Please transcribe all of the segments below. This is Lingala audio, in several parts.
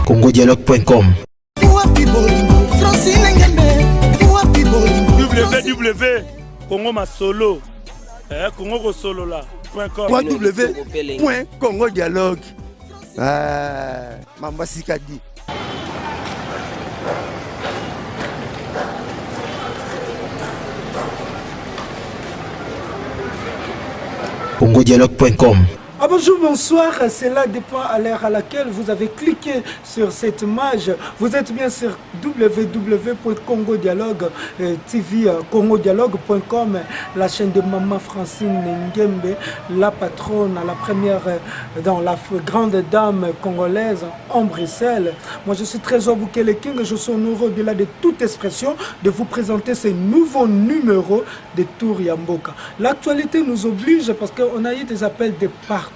congodialogue.com. Wapi bolingo Francine Ngembe, wapi bolingo www Congo Masolo, eh, Congo Kosolola .com. www.congodialogue. Ah, mamba sikadi. congodialogue.com. Ah bonjour, bonsoir, cela dépend à l'heure à laquelle vous avez cliqué sur cette image. Vous êtes bien sur www.congodialogue TV, congodialogue.com, la chaîne de Maman Francine Ngembe, la patronne, la première, dans la grande dame congolaise en Bruxelles. Moi, je suis Trésor Bukele King, je suis honoré au-delà de toute expression de vous présenter ce nouveau numéro de Tour ya Mboka. L'actualité nous oblige parce qu'on a eu des appels de partout.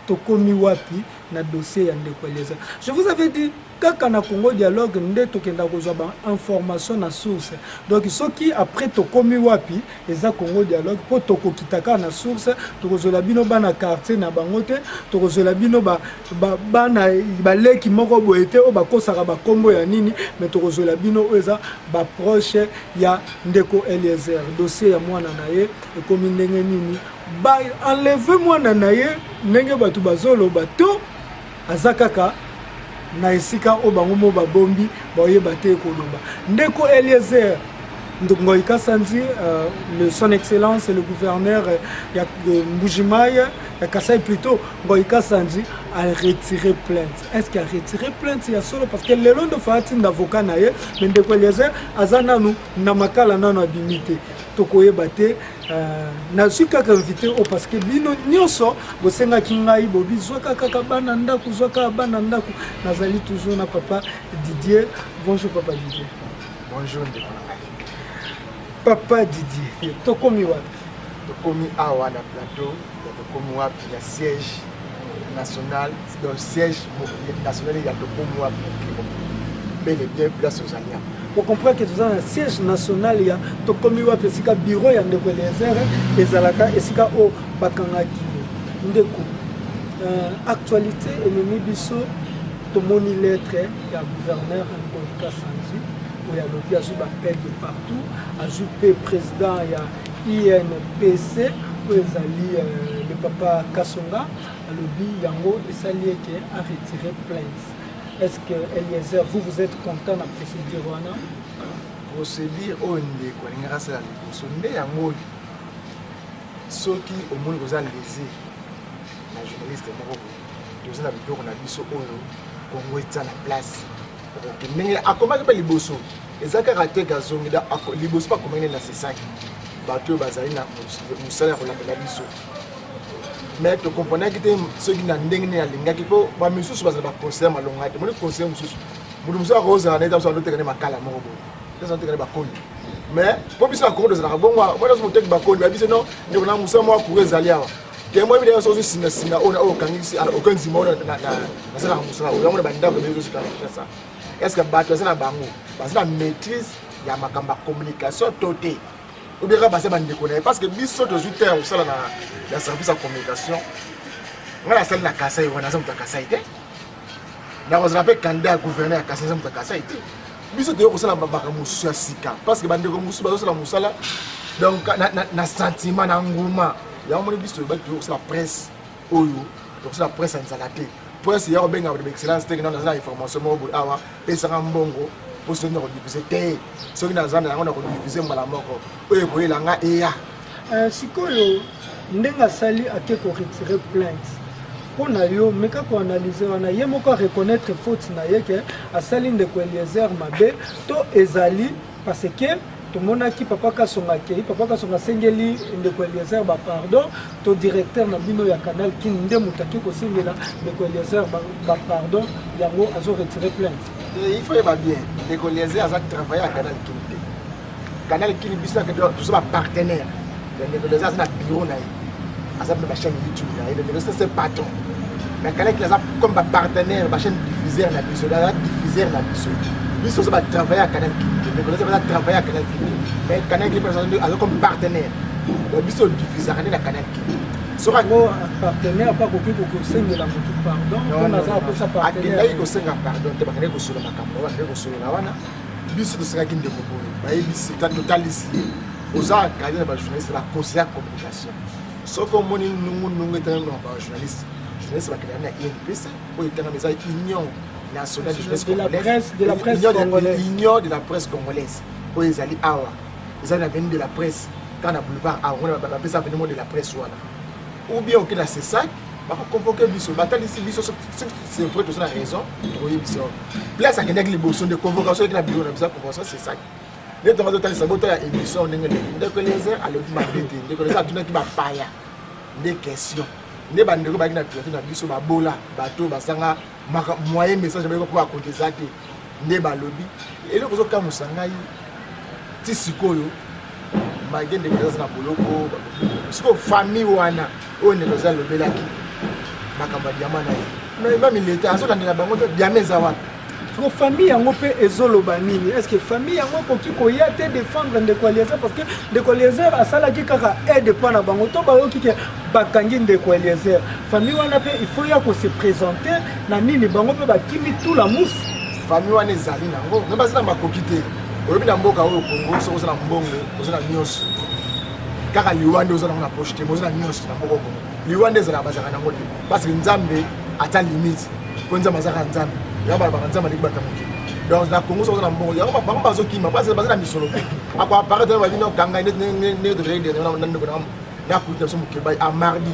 Tokomi wapi na dossier ya ndeko Eliezer. Je vous avais dit kaka na Congo Dialogue nde tokenda kozwa ba information na source. Donc soki après tokomi wapi eza Congo Dialogue po tokokita kaka na source, tokozwela bino bana quartier na bango te, tokozwela bino ba, ba, bana baleki moko boye te oyo bakosaka bakombo ya nini, mais tokozwela bino oyo eza ba proche ya ndeko Eliezer. Dossier ya mwana na ye ekomi ndenge nini? Ba enlever mwana na ye ndenge bato bazoloba to aza kaka na esika oyo bango mo babombi baoyeba te koloba. Ndeko Eliezer Ngoy Kasanji, le son excellence le gouverneur ya Mbujimayi, ya Kasai plutôt, Ngoy Kasanji a retiré plainte. Est-ce qu'il a retiré plainte ya solo? Parce que lelo ndo fa atinda avocat na ye, mais ndeko Eliezer aza nanu na makala nanu abimi te. Tokoyeba te. Nazwi kaka invité oyo parce que bino nyonso bosengaki ngai bobi zwaka kaka bana ndako, zwaka bana ndako. Nazali toujours na papa Didier. Bonjour papa Didier. Bonjour ndeko na ngai. Papa Didier, tokomi wapi? Tokomi awa na plateau ya tokomi wapi na siège national, donc siège national ya tokomi wapi na mokili mobimba. Bel et bien place ozali awa. Vous comprenez que toza na siège national ya tokomi wapi esika bureau ya ndeko Eliezer ezalaka esika oyo bakangaki ye. Ndeko, actualité ememi biso tomoni lettre ya gouverneur Ngoy Kasanji oyo alobi azwi ba appel de partout, azwi pe président ya INPC oyo ezali le papa Kasonga, alobi yango esali eke a retirer plainte. Est-ce que Eliezer, vous, vous êtes content na procédure wana? Procédure oyo ndeko alingaka asala liboso nde yango oyo. Soki omoni koza lésé na journaliste moko boye, toza na biloko na biso oyo Congo etia na place. Okoki ndenge akomaki mpe liboso, eza kaka te kazongi da liboso mpe akomaki nde na sesaki bato oyo bazali na mosala ya kolandela biso. Mais tokomprenaki te soki na ndenge nini alingaki, mpo ba misusu bazala ba conseiller malonga te. Moni conseiller mosusu, moto mosusu akozala na ye mosusu aloteka nde makala moko boye, te azoteka nde bakoni. Mais mpo biso na Congo tozalaka bongo, mpo nyonso moteki bakoni ba biso non, ndeko na mosala moko courant ezali awa. Te moi bino soki singa singa oyo oyo okangisi, okangi oyo nasalaka mosala oyo yango na bandako ebele ezosika na Kinshasa. Est-ce que bato baza na bango baza na maîtrise ya makambo ya communication to te? Ou bien kaka baza bandeko na ye? Parce que biso tozwi te ya kosala na service ya communication. Ngai nasali na Kasai wana, naza moto ya Kasai te. Nakozala mpe candidat ya gouverneur ya Kasai, naza moto ya Kasai te. Biso toyei kosala makambo mosusu ya sika parce que bandeko mosusu bazosala mosala donc na sentiment na nguma. Yango moni biso toyebaki toyei kosala presse oyo, tokosala presse ya nzala te. Presse ya kobenga bato ba excellence te, naza na information moko boye awa, pesaka mbongo mpo soki na kodiffuse te, soki naza na yango na kodiffuse mbala moko oyo ekoyela nga eya. Sikoyo ndenge asali ake koretire plainte mpo na yo, meka koanalyse wana ye moko areconnaître faute na ye ke asali ndeko Eliezer mabe to ezali parce que tomonaki papa Kasonga akei, papa Kasonga asengeli ndeko Eliezer ba pardon, to directeur na bino ya Canal Kin nde moto ake kosengela ndeko Eliezer ba pardon, yango azo retirer plainte. Il faut yeba bien, ndeko Eliezer aza travailler ya Canal Kin te. Canal Kin biso toza ba partenaire. Ndeko Eliezer aza na bureau na ye, aza na ba chaîne YouTube na ye, ndeko Eliezer c'est patron. Mais Canal Kin aza comme ba partenaire, ba chaîne diffuseur na biso, aza diffuseur na biso. Biso toza ba travailler ya Canal Kin te. Ndeko Eliezer aza travailler ya Canal Kin te. Mais Canal Kin aza comme partenaire. Donc biso diffuseur nde na Canal Kin. Yango partenaire mpe akoki kosengela motu pardon mpona aza akosa partenaire. Akendaki kosenga pardon te, bakendaki kosolola makambo, bakendaki kosolola wana. Biso tosengaki ndeko boye, bayebisi, totalisi ye oza encadré na bajournaliste, baconseiller ya communication. Soki omoni nungunungu etangami na bajournaliste, journaliste bakendaka na INPC oyo etangami eza Union nationale de journaliste congolaise, Union de la presse congolaise oyo ezali awa, ezali na avenue de la Presse, kaka na boulevard awa wana bapesa avenue de la Presse wana, ou bien oke na CSAC, bakoconvoquer biso, batalisi biso. C'est vrai, toza na raison, tokoyebisa place akendaki liboso nde convocation eki na bureau na biso. Convocation CSAC nde tonga totalisa botala émission ndenge eleki. Ndeko Eliezer alobi mabe te. Ndeko Eliezer atunaki bapaya nde question, nde bandeko bayaki na plateau na biso, babola, bato bazanga moyen, message bayeba mpo bakonte eza te. Nde balobi eloko ezokamwisa ngai ti sikoyo, malgré ndeko eza na boloko, sikoyo famille wana oyo ndeko eza alobelaki makambo ya diamant na ye, mais même leta azolandela bango te. Diamant eza wapi? Siko famille yango mpe ezoloba nini? Est ce que famille yango ekoki koya te défendre ndeko Eliezer? Parce que ndeko Eliezer asalaki kaka aide mpa na bango to bayoki ke bakangi ndeko Eliezer, famille wana mpe il faut ya kose présenter na nini? Bango mpe bakimi tout la mousse. Famille wana ezali nango me baza na makoki te. Oyebi, na mboka oyo Congo, soki oza na mbongo, oza na nyonso. Kaka liwa nde oza nango na poche te. Oza na nyonso na mboka Congo, liwa nde ezalaka, bazalaka nango te, parce que Nzambe ata limite, mpo Nzambe azaka Nzambe. Yango balobaka Nzambe aleki bato ya mokili. Donc na Congo, soki oza na mbongo, yango bango bazokima parce baza na misolo te. Akoapparaître babino kanga nde tozali na ndeko na kuta biso Mokebai a mardi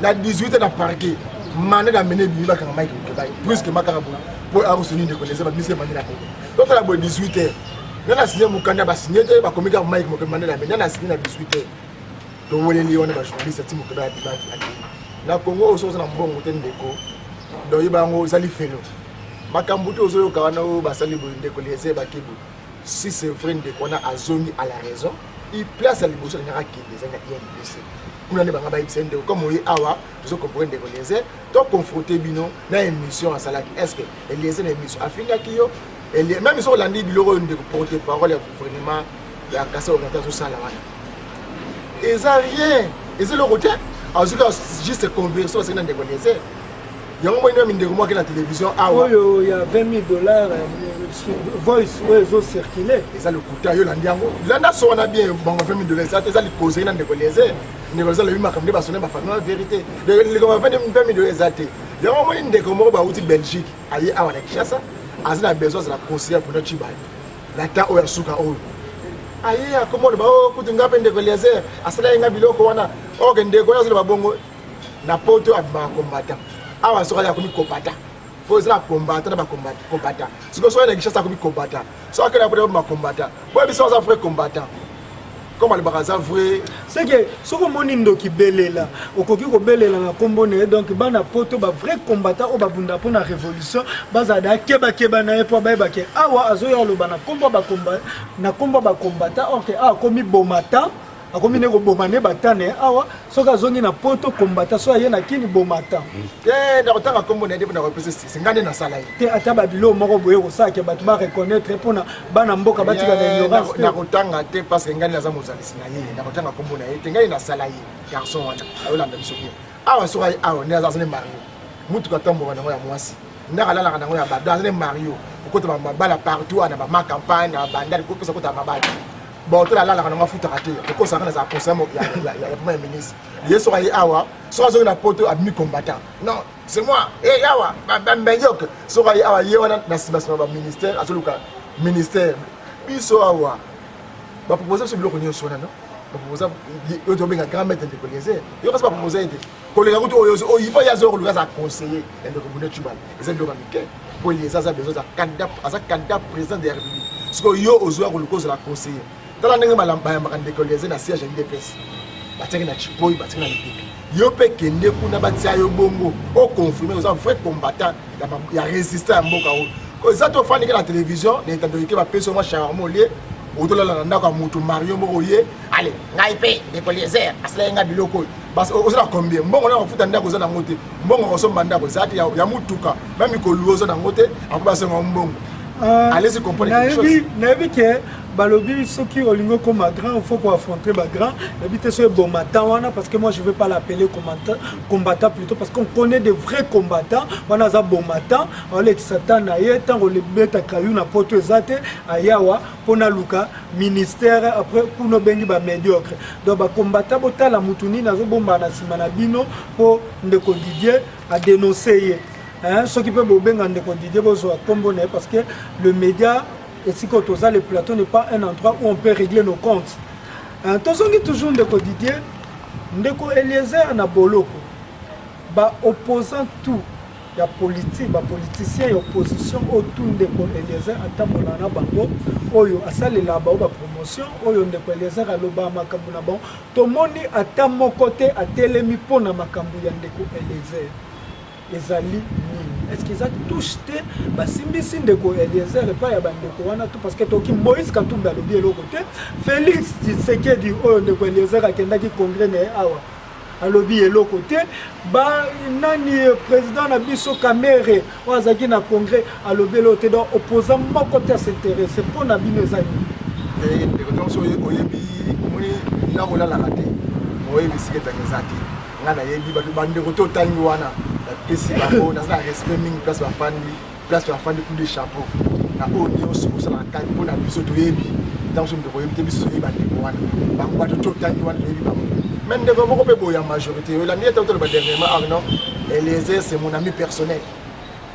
na 18 na parquet, mandat d'amener ebimi, bakanga Mike Mokebai brusquement kaka boye mpo akosoni ndeko Eliezer, babimisi mandat d'amener. Totala boye, 18 heures nga na signé mokanda, basigné te, bakomi kaka Mike Mokebai mandat d'amener. Nga na signé na 18 heures, toweleli wana bajournaliste ati Mokebai abimaki, akei. Na Congo oyo, soki oza na mbongo te, ndeko, donc yeba yango eza lifelo. Makambo te ozoyoka wana oyo basali boye, ndeko Eliezer bake boye. Si c'est vrai ndeko wana azongi à la raison, place ya liboso alingaka akende eza na INPC. Kuna nde banga bayebisa ye: ndeko, comme oye awa, tozokomprendre ndeko Eliezer, toconfronte bino na émission asalaki. Est ce que Eliezer na émission afingaki yo? Même soki olandi biloko oyo ndeko porte parole ya gouvernement ya Kasai Oriental azosala wana, eza rien, eza eloko te. Azwi kaka juste conversion asengi na ndeko Eliezer. Yango moi nde ndeko moko ake na télévision awa. Oyo ya 20 000 $, voice oyo ezocircule. Eza lokuta. Yo olandi yango, landa so wana bien. Bango 20 000 $ eza te, eza likozeli na ndeko Eliezer. Ndeko eza lobi makambo nde basone bafamille wana, vérité. Likambo ya 20 000 $ eza te. Yango omoni ndeko moko bauti Belgique, aye awa na Kinshasa, aza na besoin azala conseiller mpona Tshibala na ta oyo asuka oyo aye akomona bao kutu. Nga mpe ndeko Eliezer asalaki nga biloko wana. Oke, ndeko wana azoloba bongo na poto, abimaka combattant. Awa soki aza akomi kobata, po eza na combattant na bacombattant. Sikoyo soki na Kinshasa akomi combattant, soki akende poto abima combattant. Boye biso aza vrai combattant, comme alobaka aza vrai. Seke soki omoni ndoki belela, okoki kobelela na nkombo na ye. Donc bana poto, bavrai combattant oyo babunda mpo na révolution, bazala da kebakeba na ye, mpo bayebake awa azoya aloba na nkombo na nkombo ya bacombattant. Ok, awa akomi bomata, akomi nde koboma nde batane awa. Soki azongi na poto, combattant. Soki aye na kini, bomata. Te, nakotanga nkombo na ye nde mpo nakopesa sisi. Ngai nde nasala ye. Te, ata babilo moko boye kosalaka bato bareconnaître mpona bana mboka batika na ignorance te. Nakotanga te parce que ngai nde naza mozalisi na ye. Nakotanga nkombo na ye te. Ngai nasala ye. Garçon wana ayolanda biso bien awa. Soki aye awa, nde aza ne mario, mutuka atamboka nango ya mwasi, ndako alalaka nango ya bado, aza ne mario. Okota mabala partout awa na bama campagne na bandali, kopesa kota mabala bon, to alalaka nango, afutaka te. Okosaka nazala conseiller ya premier ministre. Ye soki aye awa, soki azongi na poto, abimi combattant. Non, c'est moi e awa bambenyoke. Soki aye awa, ye wana na nsima nsima baministère, azoluka ministère. Biso awa bapropose biso biloko nyonso wana, no bapropose oyo tobenga grand maître ndeko Eliezer. Yo kasi bapropose ye te koleka kutu oyo oyipa ye azoya koluka aza conseiller ya ndeko Bunda Tshibala. Eza biloko ya mike mpo Eliezer aza besoin, aza candidat président de la République. Sikoyo yo ozoya koluka ozala conseiller. Tala ndenge bayambaka ndeko Eliezer na siège ya UDPS, batiaki na chipoi, batiaki na lipeka. Yo mpe kende kuna, batia yo bongo, oconfirme oza vrai combattant ya résistant ya mboka oyo. Eza te ofandiki na télévision na etando ke bapesi yo mwa shawarma olie, otolala na ndako ya motu mario moko oye ale. Ngai mpe ndeko Eliezer asalaki ngai biloko oyo. Oza na combien mbongo na kofuta ndako? Oza nango te. Mbongo kosomba ndako eza te, ya mutuka meme koluwa oza nango te. Apo basenga mbongo, allez-y comprendre quelque chose. Nayebi ke Balobi soki olingi okoma grand, il faut ko affronter ba grand. Nayebi te soki eboma temps wana, parce que moi je veux pas l'appeler combattant, combattant plutôt, parce qu'on connaît des vrais combattants. Wana aza boma temps, aolekisa temps na ye, ntango olebeta kayu na poto eza te, ayawa mpo naluka ministère, après kuna obengi ba médiocre. Donc ba combattant, botala mutu nini azobomba na nsima na bino, mpo ndeko Didier adénonce ye. Hein, soki mpe bobenga ndeko Didier, bozwa nkombo na ye, parce que le média esika oyo toza, le plateau n'est pas un endroit où on peut régler nos comptes. Hein, tozongi toujours, ndeko Didier. Ndeko Eliezer na boloko, baopposant tout ya politique, bapoliticien ya opposition oyo tu ndeko Eliezer atambola na bango, oyo asalela bango bapromotion, oyo ndeko Eliezer aloba makambo na bango, tomoni ata moko te atelemi mpo na makambo ya ndeko Eliezer. Ezali nini? Est ce que eza touche te basimbisi ndeko Eliezer epai ya bandeko wana to? Parce que toki Moïse Katumbi alobi eloko te, Félix Tshisekedi oyo ndeko Eliezer akendaki congrès na ye awa alobi eloko te, ba nani, président na biso Kamerhe oyo azalaki na congrès alobi eloko te. Donc opposant moko te as'intéresse mpo na bino, eza nini? Ndeko, ntango so oyebi, omoni ndako olalaka te, oyebi esika etanga eza te. Ngai nayebi bato, bandeko te otangi wana, napesi bango, naza na respect mingi. Place bafandi, place bafandi, coup de chapeau na oyo nyonso kosalaka kaki mpo na biso. Toyebi ntango so ndeko oyebi te, biso toyebi bandeko wana, bango bato te otangi wana, toyebi bango. Mais ndeko moko mpe boye ya majorité olandi ete otoloba dernièrement: ah non, Eliezer, c'est mon ami personnel,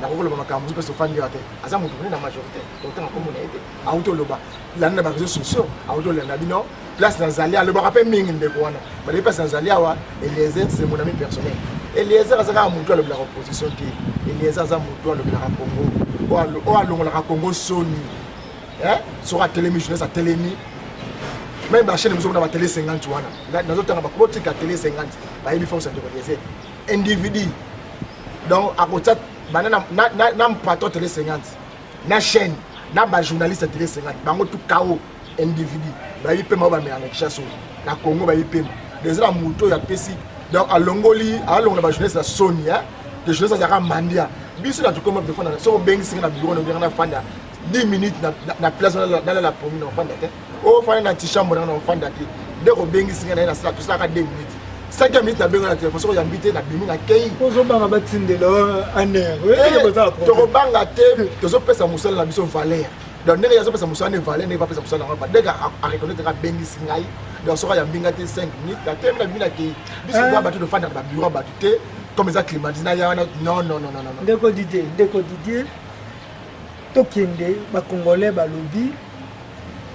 nakoki koloba makambo mosusu mpe sofandira te. Aza moto monene na majorité, totanga kombo na ye te. Auti oloba, landa na baréseaux sociaux, auti olanda bino place nazali, alobaka mpe mingi ndeko wana. Balobi place nazali awa, Eliezer, c'est mon ami personnel. Eliezer aza kaka motu alobelaka opposition te. Eliezer aza motu alobelaka Congo, oyo alongolaka Congo soni. Soki atelemi, jeunesse atelemi. Même bachaîne mosusu kuna, batélé 50 wana nazotanga, bakotika télé 50, bayebi force ya ndeko Eliezer. Individu, donc akotia bana na patron télé 50, na chaîne, na bajournaliste ya télé 50, bango tu kao. Individu, bayebi pema oyo bamela na Kinshasa, oyo na Congo bayebi pema. Eza na motu oyo apesi, donc alongoli, alongola bajournaliste na soni de journaliste azalaka mandia. Biso na tokoma tofanda, soki obengisinga na bureau, na na fanda 10 minutes na place, nalala pongi, na ofanda te. Ofanda na antichambre nanga, na ofanda te. Nde kobengisinga na ye, nasala, tosalaka 2 minutes, 5 minutes, nabenga na telefone, soki oyambi te, nabimi, nakei. Ozobanga batindela aner? Tokobanga te, tozopesa mosala na biso valeur. Donc ndenge azopesa mosala ne valeur, ndenge bapesa mosala yango, ndenge areconnaître, abengisi ngai. Donc soki ayambi ngai te, 5 minutes, natemi, nabimi, nakei. Biso eza bato tofandaka babureau ya bato te, comme eza climatisé na ya wana, non, non, non, non. Ndeko Didier, ndeko Didier, tokende. Bacongolais balobi,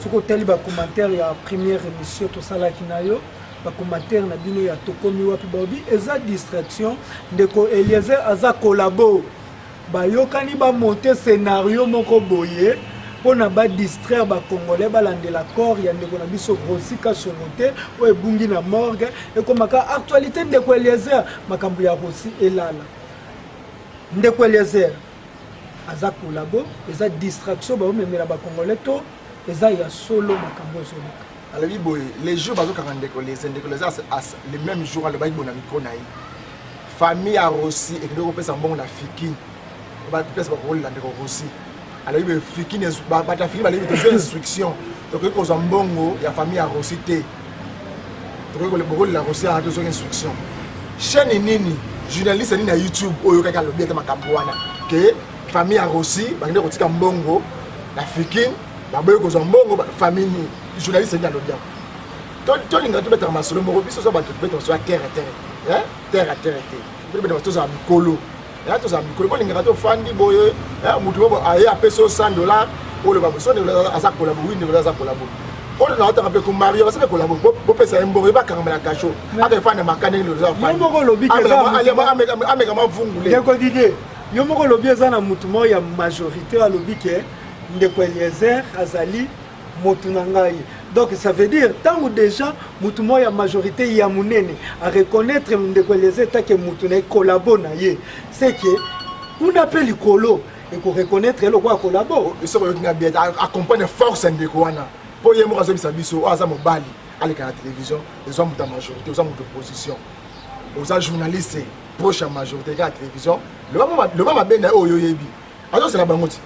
soki otali bacommentaire ya première émission tosalaki na yo, bacommentaire na bino ya tokomi wapi, balobi eza distraction. Ndeko Eliezer aza collabo, bayokani, bamonte scénario moko boye mpona badistraire bacongolais, balandela corps ya ndeko na biso Rossy Kasongo te, oyo ebungi na morgue, ekomaka actualité. Ndeko Eliezer, makambo ya Rossy elala. Ndeko Eliezer aza collabo, eza distraction baomemela bacongolais, to eza ya solo makambo ezoleka? Alobi boye, les jours bazokanga ndeko Eliezer, ndeko Eliezer, le même jour alobaki boye na micro na ye: famille ya Rossy ekende kopesa mbongo na Fikine, place bakokolela ndeko Rossy. Alobi boye, Fikine, bato ya Fikine balobi: tozwa instruction, tokoki kozwa mbongo ya famille ya Rossy te, tokoki bokolela Rossy aka, tozwaki instruction. Chaîne nini, journaliste nini na YouTube oyo kaka alobi ete makambo wana ke famille ya Rossy bakende kotika mbongo na Fikine, baboyi kozwa mbongo? Famille nini, journaliste nini alobi yango? Tolinga tobetaka masolo moko, biso oza bato tobeta masolo ya terre à terre, terre à terre te. Tobeta, tozala mikolo, tozala mikolo. Bolingaka tofandi boye, motu moko aye apesi yo 100 dollar, oloba so ndeko aza collabo. Oui, ndeko aza collabo. Oyo naotaka mpe komario, aza mpe collabo. Bopesa ye mbongo, ye bakangama na kasho, aka efanda maka ndenge Yo moko olobi ke ameka mavungule. Ndeko Didier, yo moko olobi eza na motu moko ya majorité alobi ke ndeko Eliezer azali motu na ngai. Donc ça veut dire, ntango déjà motu moko ya majorité ya monene areconnaître ndeko Eliezer take motu na ye, collabo na ye, c'est que kuna mpe likolo ekoreconnaître eloko ya collabo. Soki oyoki nga bien, accompagne force ya ndeko wana, mpo ye moko azobisa biso oyo aza mobali, aleka na télévision. Eza moto ya majorité, oza moto opposition, oza journaliste proche ya majorité, kaka télévision, loba mabe na ye oyo oyebi. Azozela bango ti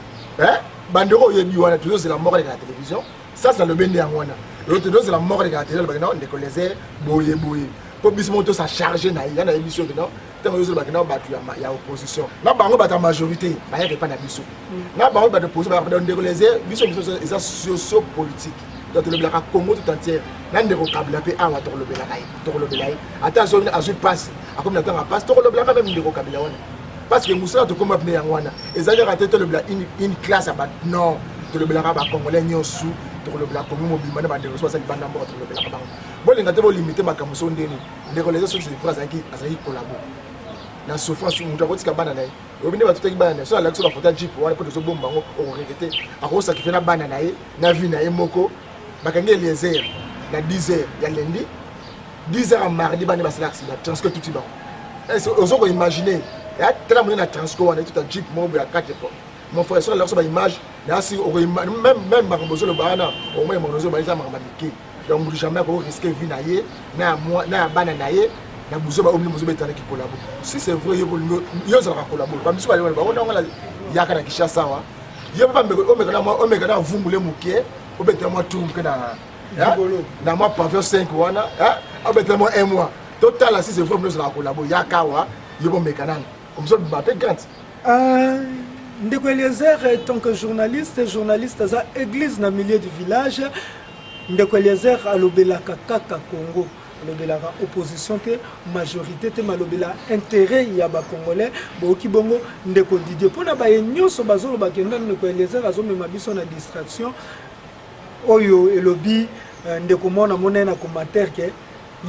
bandeko oyebi wana, tozozela moko aleka na télévision. Sasa nalobi nde yango wana. Oyo tozela moko lekaka te alobaki non ndeko Lezer boye boye. Mpo biso moko tosa charge na ye. Ya nayebi biso ke non ntango ozolobaki na bato ya opposition na bango bato ya majorité bayaka epai na biso na bango bato opposition bayaka ndeko Lezer biso biso eza socio politique donc tolobelaka Congo tout entière na ndeko Kabila mpe awa tokolobelaka ye tokolobela ye ata azwi mpasi akomi na ntango ya mpasi tokolobelaka meme ndeko Kabila wana parce que mosala tokoma pene yango wana eza kaka te tolobela une classe ya bato non tolobelaka bacongolais nyonso tokolobela congo mobimba na bandeko so baza libanda mboka tolobelaka bango bolinga te bolimite makambo so ndeni ndeko leza soki c'est vrai azalaki azalaki collabo na souffrance moto akotika bana na ye oyebi nde batutaki bana na ye so alakisi bafoto ya jeep wana mpo tozobomba bango okoregrete akosakrifie na bana na ye na vie na ye moko bakangi eliezer na 10 heures ya lundi 10 heures ya mardi bana basala accident transco etuti bango ozo koimagine tala monene na transco wana etuta jeep moko boye ya 4 po mon frère soki alakisi baimage nasi meme makambo ozoloba wana omoi makambo ozoloba eza makambo ya mike donc moto jamais akoki risque vie na ye na ya bana na ye na buzoba oyo bino bozobetana kikolabo si c'est vrai yo ozalaka kolabo bamisu bayewana bango nango yaka na kinshasa awa yo mpe omeka na vungule moke obetela mwa tour moke na na mwa pavillon 5 wana obetela mwa un mois totala si c'est vrai bino ozalaka kolabo yaka awa yo bomeka nano comme ça obima mpe grande. Ndeko Eliezer, tant que journaliste, journaliste aza église na milieu du village. Ndeko Eliezer alobelaka kaka Congo, alobelaka opposition te, majorité te, malobela intérêt ya ba congolais. Boyoki bongo ndeko Didier mpona baye nyonso bazoloba kenda ndeko Eliezer azomema biso na distraction oyo elobi ndeko mwana mona ye na commentaire ke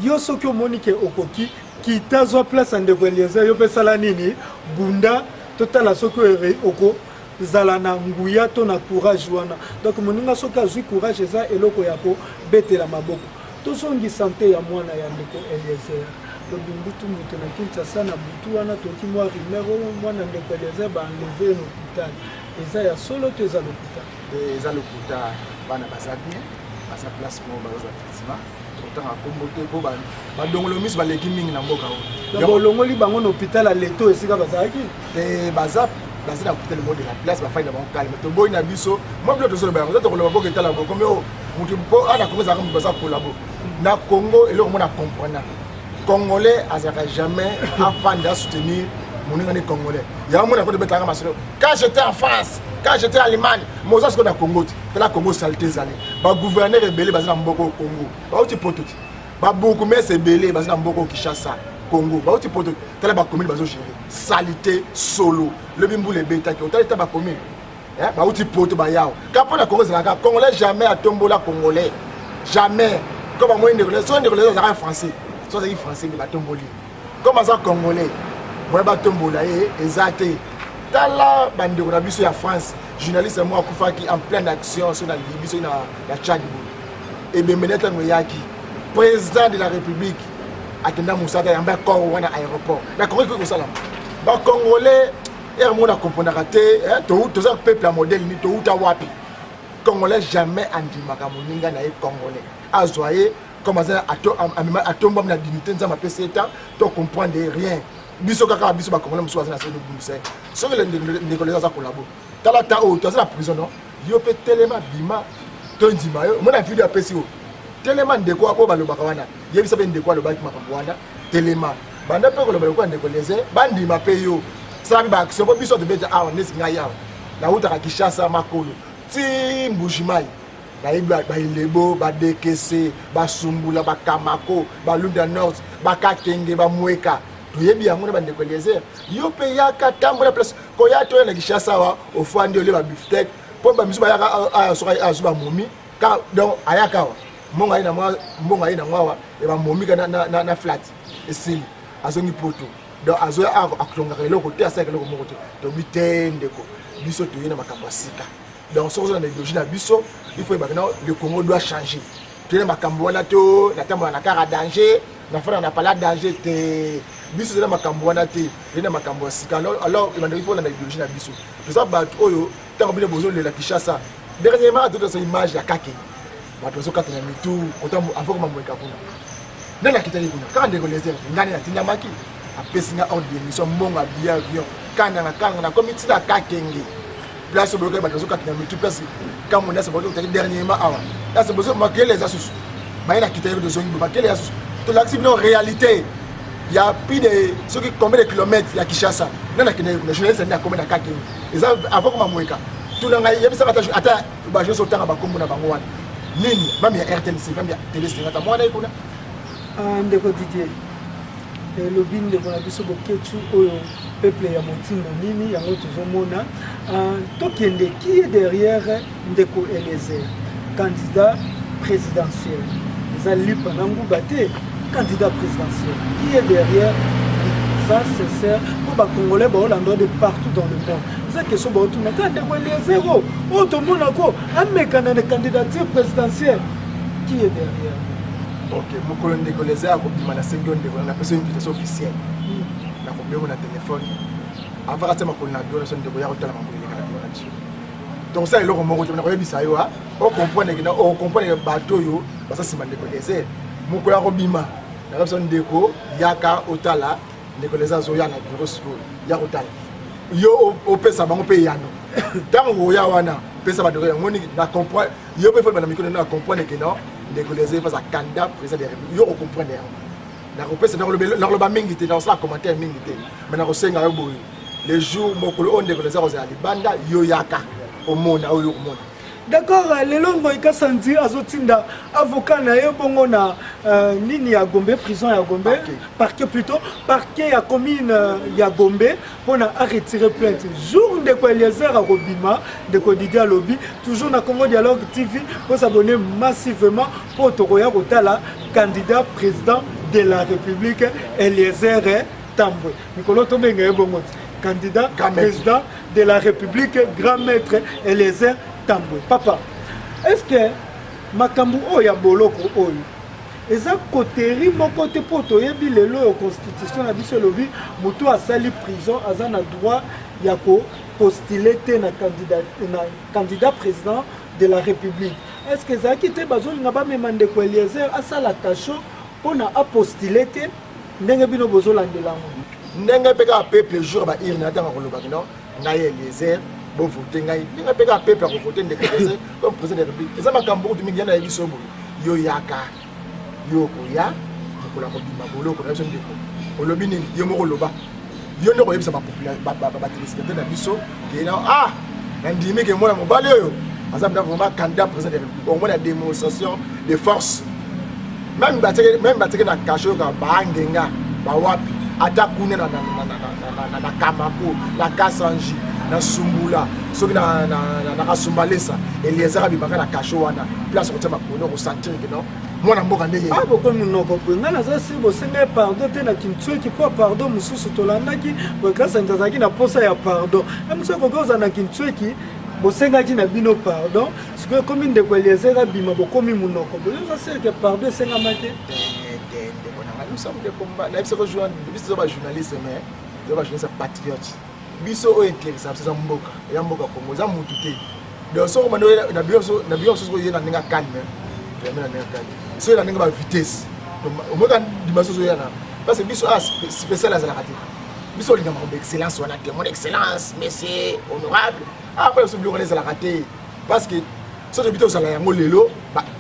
yo soki omoni ke okoki kita zwa place ya ndeko Eliezer, yo mpe sala nini, bunda totala soki okozala na nguya to na courage wana. Donc moninga soki azwi courage eza eloko ya kobetela maboko. Tozongi sante ya mwana ya ndeko Eliezer. Lobi mbutu moto na Kinshasa na butu wana toki mwa rumeur oyo mwana ndeko Eliezer ba enlever na hôpital. Eza ya solo to eza lokuta? Eza lokuta, bana baza bien, baza place moko bazozwa traitement. Totanga kombo te po badongolo miso baleki mingi na mboka oyo. Donc olongoli bango na hôpital ya leto esika bazalaki? Te, baza baza na hôpital moko de la place, bafandi na bango calme. Toboyi na biso mwa bilo tozoloba yango, tokoloba mboka etala bokomi oyo moto mpo ana Congo ezalaka moto baza kolabo na Congo. Eloko mona comprendre, congolais azalaka jamais afanda asoutenir moninga ni congolais. Yango mona kote betaka masolo quand j'étais en France, quand j'étais en Allemagne, moza sikoyo na Congo ti tala Congo saleté ezali. Bagouverneur ebele baza na mboka oyo Congo bauti poto ti, babourgmestre ebele baza na mboka oyo Kinshasa Congo bauti poto. Tala bacommune bazogere saleté solo. Lobi mbula ebetaki, otali ta bacommune bauti poto bayawa ka mpo na Congo ezalaka congolais jamais atombola congolais jamais. Comme amoni ndeko, soki ndeko azalaka français, so azalaki français nde batomboli. Comme aza congolais, moye batombola ye eza te. Tala bandeko na biso ya France, journaliste moko akufaki en pleine action so na Libye soki na Tchad boye, ebembe ntango eyaki, président de la République akenda mosala yamba corps wana aéroport. Na Congo ekoki kosalama? Bacongolais ere moko na comprendaka te, toza peuple ya modèle nini, touta wapi? Congolais jamais andimaka moninga na ye congolais azwa ye comme aza atombami na dignité Nzambe apesi ye temps to comprendre rien. Biso kaka biso bacongolais mosusu baza na soni obundisa ye. Soki ndeko leza aza kolabo, tala ta oyo toaza na prison non, yo mpe telema bima tondima yo. Omona video apesi yo, telema ndeko oyo balobaka wana, yebisa mpe ndeko alobaki makambo wana, telema banda mpe koloba lokola ndeko Leze, bandima mpe yo sala mpe baaction. Mpo biso tobeta awa neti ngai awa nautaka Kinshasa makolo ti Mbujimai, nayebi bailebo, badekese, basumbula, bakamako, balunda nord, bakakenge, bamweka, toyebi yango na bandeko Eliezer. Yo mpe yaka tambola place koya toya na Kinshasa awa, ofandi olie babiftek mpo bamisu bayaka awa soki azwi bamomi donc ayaka awa mbongo aye na mwa mbongo aye nango awa ya bamomi ka na flat esili azongi poto. Donc azoya awa akotongaka eloko te, asalaka eloko moko te. Tobi te ndeko, biso toye na makambo ya sika. Donc soki oza na idéologie na biso, il faut yebaka le Congo doit changer. Toye na makambo wana to natambola na kara danger, nafanda na pala danger te. Biso toza na makambo wana te, toye na makambo ya sika. Alors ebandeko, il faut olanda idéologie na biso. Toza bato oyo ntango bino bozolela Kinshasa, dernièrement totasa image ya kake bato bazokata na mitu kota avant mamweka kuna. Nde nakitaki kuna kaka ndeko Lezer ngani natindamaki, apesi nga ordre de mission, mbongo ya billet avion, kananga kananga nakomi ntina Kakenge. Place oyo boyokaki bato bazokata na mitu, place kambo nyonso bazokataki dernièrement awa. Place bozo makele eza susu. Baye na kita tozongi bo makele eza susu. Tolakisi bino réalité ya plus de soki combien de kilomètres ya Kinshasa. Nani akendaki kuna? Journaliste nde akomi na kake. Eza avant koma mweka. Tuna ngai yebisaka ata ata ba journaliste otanga bakombo na bango wana. Nini? Meme ya RTNC, meme ya Télé Sengata mwana ye kuna. Ah, ndeko Didier. Elobi ndeko na biso Boketshu oyo peuple ya motindo nini yango tozomona. Tokende qui est derrière ndeko Eliezer, candidat présidentiel. Eza lipa na nguba te, candidat présidentiel. Qui est derrière? Ça c'est sûr po ba congolais baolanda de partout dans le monde. Eza question baotuna kaka ndeko Eliezer oyo oyo tomonako amekana na candidature présidentielle. Qui est derrière? Ok, mokolo ndeko Eliezer akobima na sengi yo ndeko na napesi yo invitation officielle. Nakobengo na telefone avant atia makolo na bureau na biso, ndeko ya kotala makambo eleka na bureau na biso. Donc ça eloko moko te nakoyebisa yo, ocomprendre ke ocomprendre bato oyo baza nsima ndeko Eliezer. Mokolo akobima nakoyebisa ndeko yaka otala ndeko Eliezer azoya na bureau sikoyo, ya kotala yo opesa bango mpe eyano. Ntango oya wana pesa bandeko yango nini na comprendre yo mpe fo na mikolo na comprendre ke non, ndeko Eliezer face candidat président de la République, yo ocomprendre yango. Nakopesa nakoloba mingi te, nakosala commentaire mingi te, mais nakosenga yo boye: le jour mokolo oyo ndeko Eliezer kozala libanda, yo yaka omona oyo okomona. D'accord. Lelo Ngoi Kasanzi azotinda avocat na ye bongo na nini ya Gombe, prison ya Gombe, parquet, parquet plutôt, parquet ya commune ya Gombe mpona aretirer plainte. Jour ndeko Eliezer akobima, ndeko Didier alobi toujours na Congo Dialogue TV bosabonner massivement mpo tokoya kotala candidat président de la République Eliezer Tambwe. Mikolo tobenga ye bongo ti candidat président de la République, grand maître Eliezer Tambwe. Papa, est-ce que makambo oyo ya boloko oyo eza coterie moko te? Mpo toyebi lelo oyo constitution na biso elobi motu asali prison aza na droit ya kopostuler te na candidat président de la République. Est ce que ezalaki te bazolinga bamema ndeko Eliezer asala cachot mpona apostuler te, ndenge bino bozolandela yango? Ndenge mpe kaka peuple jour ba urne atanga kolobaki non, ngai Eliezer, bovote ngai, ndenge mpe kaka peuple akovote ndeko Eliezer comme président de la République. Eza makambo kutu mingi ya nayebi so boye. Yo yaka, yo okoya mokolo akobima boloko na biso. Ndeko olobi nini? Yo moko oloba, yo nde koyebisa batéléspectateur na biso ke na ah, nandimi ke mwana mobali oyo aza mpenza vraiment candidat président de la République. Omona démonstration de force, même batiaki na cachot, oyoka baangenga bawapi, ata kuna na Kamako, na Kasanji, na Sumbula, soki na Kasumbalesa, Eliezer abimaka na cachot wana, place kotia makolo, kosentir ke non, mwana mboka nde ye. Ah, bokomi monoko boye. Ngai naza si bosenga ye pardon te na Kintsweki mpo pardon mosusu tolandaki boye. Kasanji azalaki na posa ya pardon e mosusu ekoki kozala na Kintsweki, bosengaki na bino pardon. Sikoyo ekomi ndeko Eliezer abima, bokomi monoko boye. Oza sûr ke pardon esengama te? Ndeko na ngai, nous sommes des combat na biso, biso toza bajournaliste, mais toza bajournaliste ya patriote. Biso oyo intéressant biso eza mboka, eza mboka Congo, eza mutu te. Donc soko bando na bino, na bino mosusu oye na ndenge ya calme, vraiment na ndenge ya calme, soki na ndenge ba vitesse omoka dimension ozoya na, parce que biso a spécial azalaka te. Biso olinga makambo excellence wana te, mon excellence, monsieur honorable. Après biso biloko wana ezalaka te, parce que so toyebi tozala yango lelo,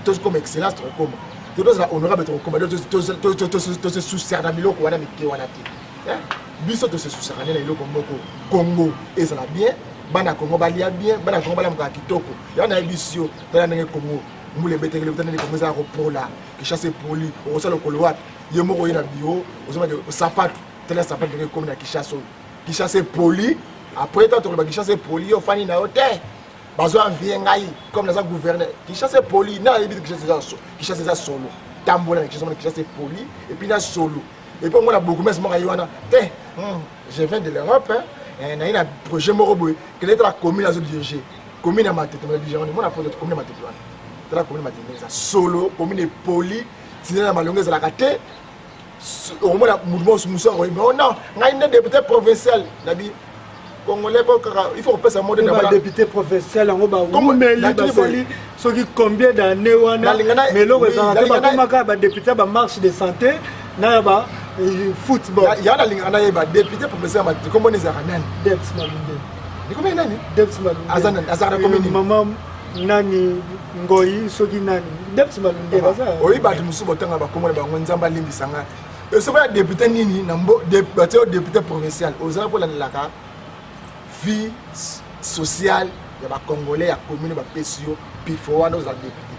tokoma excellence, tokokoma to tozala honorable, tokokoma. Tose souciaka na biloko wana mike wana te. Biso tose souciaka nde na eloko moko: Congo ezala bien, bana Congo balia bien, bana Congo balamukaka kitoko. Yango nayebi yo, tala ndenge Congo mbula ebetekeli, tala ndenge Congo ezala kopola, Kinshasa epoli. Okosala lokolo wapi? Ye moko oye na bureau, ozomaka sapatu, tala sapatu ndenge ekomi na Kinshasa oyo. Kinshasa epoli. Après tant tokoloba Kinshasa epoli, yo ofandi na yo te, bazo envie ngai comme naza gouverneur. Kinshasa epoli, na yebi Kinshasa eza solo. Tambola na Kinshasa, mona Kinshasa epoli, et puis na solo, et puis omona bourgmestre moko aye wana te: Je viens de l'Europe, naye na projet moko boye." Kende tala commune azodirige, commune ya Matete dirige wana. Mona poto, commune ya Matete wana, tala commune ya Matete eza solo, commune epoli, tina na malongo ezalaka te. Okomona mutu mosusu akoyeba: "Oh non, ngai nde député provincial." Nabi congolais mpo kaka il faut kopesa mo député provincial yango bawumeli, basali soki combien d'année wana, mais eloko ezalaka te. Bakomaka badéputé ya bamarche de santé na ya ba football. Ya nalingaka nayeba député provincial ya Matete, kombona ezalaka nani? Dex Malunde. Ekomi nani? Debs Malundela. Aza nani? Azalaka na commune nini? Mama nani Ngoyi soki nani? Debs Malundela aza. Oyi bato mosusu botanga bakombo na bango, Nzambe alimbisa ngai. Soki ya député nini na mbo batie yo député provincial, ozala mpo olandelaka vie sociale ya bacongolais ya commune, bapesi yo pifo wana ozala député.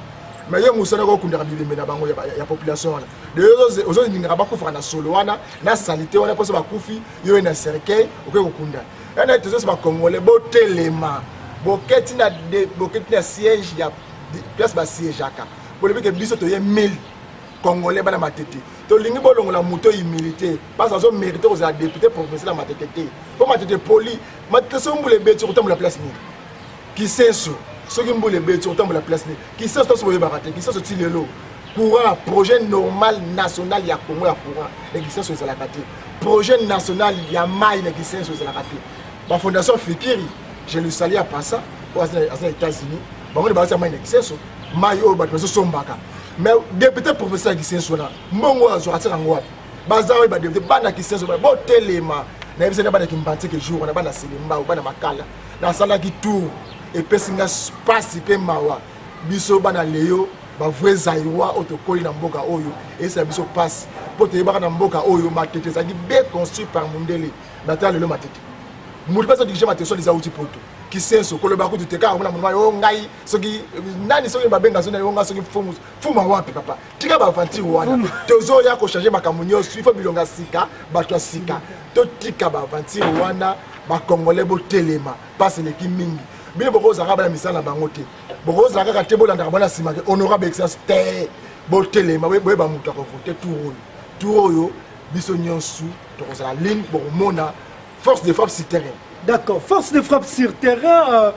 Mais yo mosala okokundaka bibembe na bango ya population wana, de ozolingaka bakufaka na solo wana na salite wana, mposo bakufi yo ye na cercueil okoki kokunda. Yana tozosi bacongolais botelema, boketi na boketi na siège ya place basiégeaka, bolobi ke biso toye 1000 Congolais bana Matete, tolingi bolongola moto humilité parce azo mérite kozala député provincial ya Matete te, mpo Matete poli. Matete soki mbula ebeti okotambola place nini? Kisenso soki mbula ebeti okotambola place nini? Kisenso toso boyebaka te, Kisenso ti lelo courant, projet normal national ya Congo ya courant na Kisenso ezalaka te, projet national ya mai na Kisenso ezalaka te. Bafondation Fikiri, je le salue, ya passa oyo aza na États-Unis, bango nde baza mai na Kisenso, mai oyo bato bazosombaka. Mais député professeur ya Kisenso wana, mbongo oyo azwaka atiaka yango wapi? Baza oyo badéputé bana Kisenso botelema. Nayebisaki na bana Kimbanseke jour wana, bana Selembao, bana Makala, nasalaki tour, epesi nga mpasi mpe mawa. Biso bana leyo bavrai Zaïrois oyo tokoli na mboka oyo, eyesala biso mpasi mpo toyebaka na mboka oyo Matete ezalaki bien construit par mundele. Natala lelo Matete, moto mpe azodirige Matete so eza uti poto. Kisenso koloba kutu te, kaka komona monoma yo ngai soki nani, soki babenga so nani, yo ngai soki fumu fuma wapi. Papa, tika baaventure wana, tozoya kochange makambo nyonso, il faut bilonga sika, bato ya sika. Totika baaventure wana, bacongolais botelema, mpasi eleki mingi. Bino bokozalaka bana misala na bango te, bokozala kaka te, bolandaka bana nsima ke honorable excellence te. Botelema, boyeba moto akovote tour oyo. Tour oyo biso nyonso tokozala ligne, bokomona force de frappe sur terrain. D'accord, force de frappe sur terrain,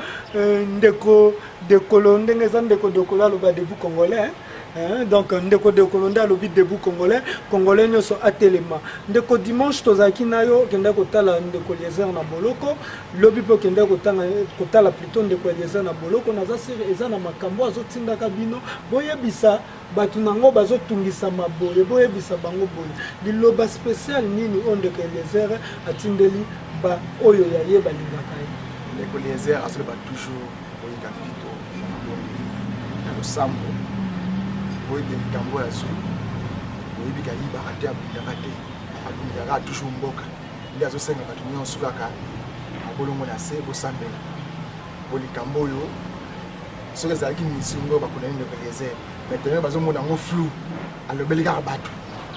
ndeko Dekolo, ndenge eza ndeko Dekolo aloba debout congolais, hein? Hein? Donc ndeko Dekolo nde alobi debout congolais, congolais nyonso atelema. Ndeko, dimanche tozalaki na yo, okendaki kotala ndeko Eliezer na boloko, lobi mpe okendaki kotanga kotala plutôt ndeko Eliezer na boloko. Naza sire eza na makambo azotindaka bino boyebisa bato nango bazotungisama boye, boyebisa bango boye. Liloba spécial nini oyo ndeko Eliezer atindeli ba oyo ya ye balingaka ye? Ndeko Eliezer azoloba toujours koyika mpito na mabondeli na losambo, boyebe likambo oyo azwi, boyebi kayibaka te, abundaka te, abundaka toujours mboka. Nde azosenga bato nyonso kaka mabolongo na se, bosambela po likambo oyo soki ezalaki misungo bakonani ndeko Eliezer. Maintenant bazomona yango flou, alobeli kaka bato,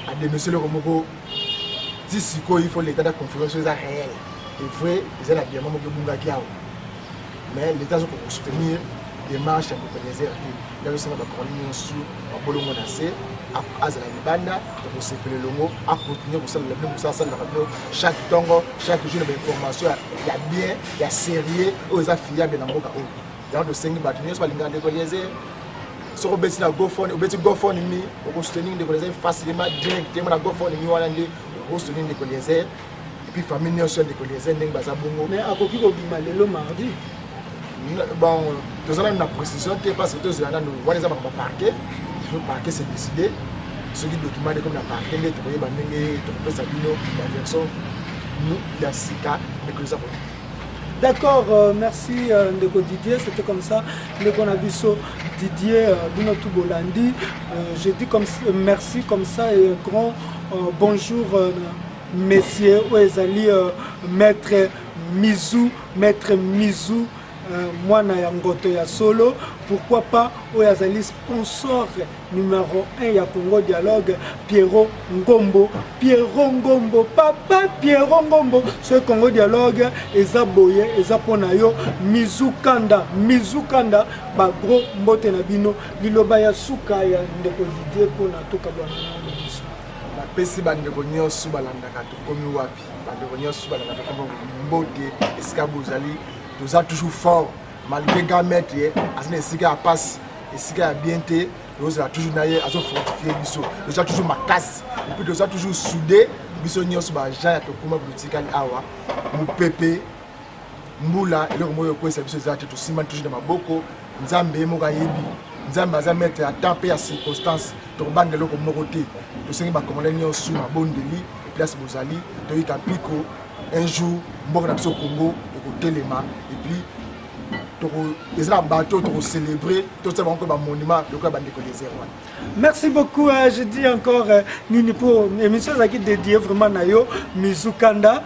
adénonce eloko moko ti sikoyo. Il faut l'état da confirme soki eza réel et vrai, eza na diamant moko ebungaki awa, mais l'état azokoka kosoutenir démarche ya ndeko Eliezer te. Nde azosenga bakongoli nyonso babolongo na se, azala libanda, tokosepela elongo, acontinue kosalela bino mosala asalelaka bino chaque ntongo, chaque jour, na bainformation ya bien, ya sérieux, oyo eza fiable na mboka oyo. Yango tosengi bato nyonso balingaka ndeko Eliezer, soki obeti na GoFundMe, obeti GoFundMe, okosoutenir ndeko Eliezer facilement, directement na GoFundMe wana nde okosoutenir ndeko Eliezer et puis famille nyonso ya ndeko Eliezer ndenge baza bongo. Mais akoki kobima lelo mardi? Bon, toza nanu na précision te parce que tozela nanu, wana eza makambo ya parquet. Il faut parquet se décider. Soki document nde komi na parquet nde tokoyeba ndenge tokopesa bino baversion ya sika ndeko eza kobima. D'accord, merci Ndeko Didier, c'était comme ça. Ndeko na biso Didier, bino tout bolandi. Je dis comme merci comme ça et un grand bonjour messieurs oyo ezali maître Mizu, maître Mizu, mwana ya ngoto ya solo, pourquoi pas oyo azali sponsor numéro 1 ya Congo Dialogue, Pierrot Ngombo, Pierrot Ngombo, papa Pierrot Ngombo. Soki Congo Dialogue eza boye, eza mpo na yo Mizu Kanda, Mizu Kanda, bagros mbote na bino. Liloba ya suka ya ndeko Didier mpona tokabwana na biso. Napesi bandeko nyonso balandaka Tokomi Wapi, bandeko nyonso balandaka Tokomi mbote esika bozali. Toza toujours fort malgré grand maître ye aza na esika ya pasi, esika ya bien te, tozala toujours na ye, azofortifie biso, toza toujours makasi et puis toza toujours soudé. Biso nyonso baagent ya Tokoma, totikali awa, mopepe, mbula, eloko moko ekwesa biso eza te. Tosimbani toujours na maboko. Nzambe ye moko ayebi, Nzambe aza maître ya temps mpe ya circonstance. Tokobanga eloko moko te. Tosengi bakongolais nyonso mabondeli place bozali, toyika mpiko, un jour mboka na biso Congo. Tokotelema et puis eza na bato tokocélébrer, totia bango mpe bamonument lokola bandeko Eliezer wana. Merci beaucoup. Je dis encore, Nini, pour émission qui dédiée vraiment na yo, Mizukanda.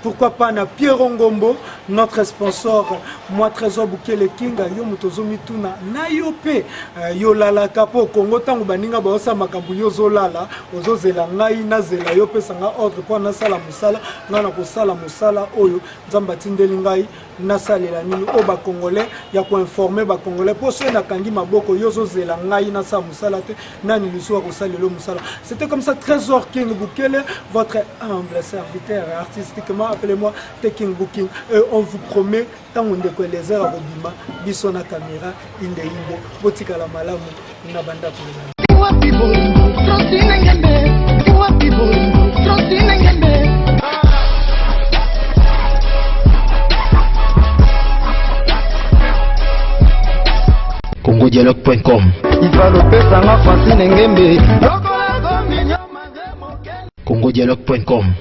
Pourquoi pas na Pierre Ngombo, notre sponsor, moi Trésor Bukele Kinga, yo mutozo mituna, na yo pe, yo lala kapo Congo tango baninga ba osa makambu yo zo lala, ozo zela ngai na zela yo pe sanga ordre pour na sala musala, nga na kosala musala oyo Nzambe atindeli ngai nasalela nini oyo bacongolais ya koinformer bacongolais, mpo soki nakangi maboko, yo ozozela ngai nasala mosala te, nani lisusu akosalela yo mosala? C'était comme ça. Trésor King Bukele, votre humble serviteur, artistiquement appelez-moi The King Booking, et on vous promet, ntango ndeko Eliezer akobima, biso na caméra inde inde. Botikala malamu na bandako na. Wapi bolingo Francine Ngembe? Wapi bolingo Francine Ngembe? congodialogue.com. Ivalopesanga Francine Ngembe. congodialogue.com.